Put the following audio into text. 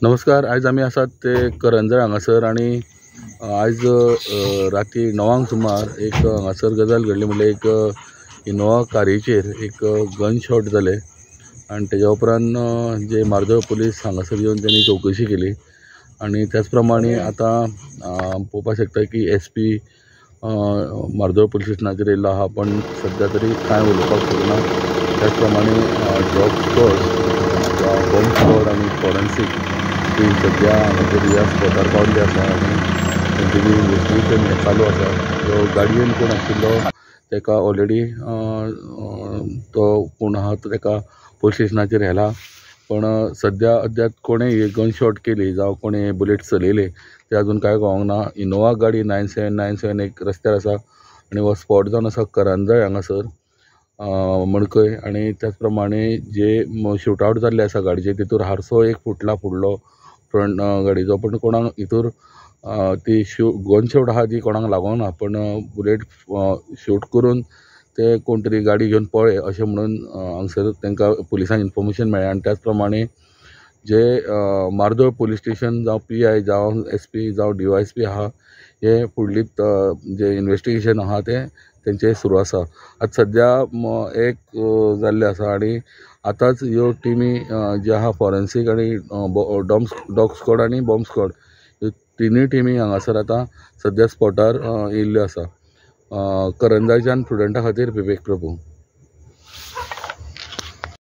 नमस्कार, आयज आमी आसात ते करंजळ हांगासर आनी आयज राती 9 सुमार एक हांगासर गजाल घडली. म्हणल्यार एक इनोवा कारीचेर एक गन शॉट जाले आनी तेज्या उपरांत जे मार्दोळ पुलीस हांगासर येवन तेणी चवकशी केली आनी त्याच प्रमाणे आतां पळोवपाक शकता की एस पी मार्दोळ पुलीस स्टेशनाचेर येयल्लो आहा, पण सद्या तरी कांय उलोवपाक शकना. त्याच प्रमाणे ड्रॉग स्क्वॉड, बॉम्ब स्क्वॉड आनी फॉरेन्सीक टीम सद्या हांगासर ह्या स्पॉटार पावल्ली आसा आनी तेंचे जे इन्वेस्टिगेशन हें चालू आसा. जो गाडयेन कोण आशिल्लो तेका ऑलरेडी तो कोण आहा तो तेका पुलीस स्टेशनाचेर व्हेला, पण सद्या अद्याप कोणें ही गन शॉट केली जावं कोणें बुलेट चलयले ते अजून कांय कळोंक ना. इनोवा गाडी 9797 एक रस्त्यार आसा आनी हो स्पॉट जावन आसा करंजळ हांगासर मडकय. आनी त्याच प्रमाणे जे शूट आवट जाल्ले आसा गाडयेचे तितूर हारसो एक फुटला फुडलो फ्रंट गाडयेचो, पण कोणाक हितूर ती गन शॉट आहा ती कोणाक लागोंक ना, पण बुलेट शूट करून ते कोण तरी गाडी घेवन पळ्ळे अशें म्हणून हांगसर तांकां पुलिसांक इन्फॉर्मेशन मेळ्ळें. आनी त्याच प्रमाणे जे मार्दोळ पुलीस स्टेशन जावं पी I जावं एस पी जावं डी वाय एस पी आहा हे फुडली जे इन्वेस्टिगेशन आहा तें तेंचें सुरू आसा. आतां सद्या एक जाल्लें आसा आनी आतांच ह्यो टिमी ज्यो आहा फॉरेन्सीक आनी डॉग स्क्वॉड आनी बॉम्ब स्क्वॉड ह्यो तिनूय टिमी हांगासर आतां सद्या स्पॉटार येयल्ल्यो आसा. करंजाळच्यान प्रुडंटा खातीर विवेक प्रभू.